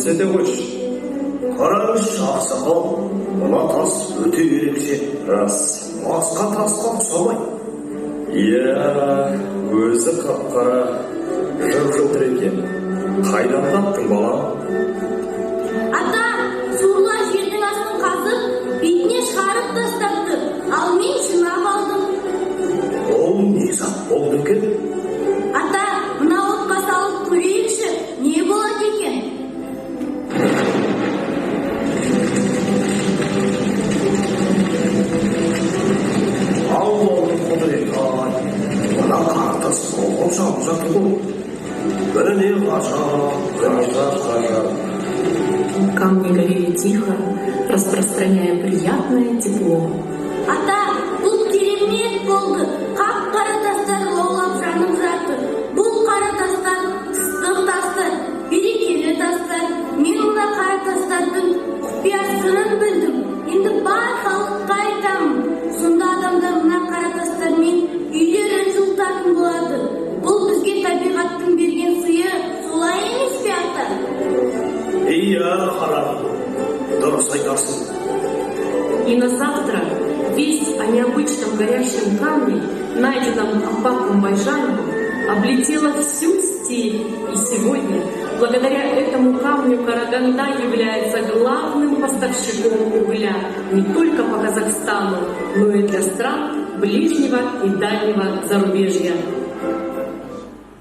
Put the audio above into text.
Көрсете қойшы. Қараңызшы, ақсақал, мына тас өте ерекше. Рас. Басқа тасқа ұқсамайды. Иә, өзі қап-қара, жып-жылтыр екен. Қайдан таптың, балам? Ата, суырлар жердің астын қазып, бетіне шығарып тастапты. Ал мен жинап алдым. Ол не зат болды екен? Ата, мына отқа салып көрейікші, не болады екен? Алланың құдіреті ай, мына қара тас лаулап жанып жатыр ғой. Бірі не ғажап. Ғажап, ғажап. Камни горели тихо, распространяя приятное тепло. Ата, бұл керемет болды. Қап-қара тастар лаулап жанып жатыр. Бұл қара тастар ыстық тастар, берекелі тастар. Мен мына қара тастардың құпия сырын білдім. Енді бар халыққа айтамын. Сонда адамдар мына қара тастармен үйлерін жылытатын болады. Бұл бізге табиғаттың берген сыйы, солай емес пе, ата? Иә, қарағым, дұрыс айтасың. И на завтра весть о необычном горящем камне, найденном Аппаком Байжановым, облетела всю степь. И сегодня, благодаря этому камню, Караганда является главным поставщиком угля не только по Казахстану, но и для стран ближнего и дальнего зарубежья.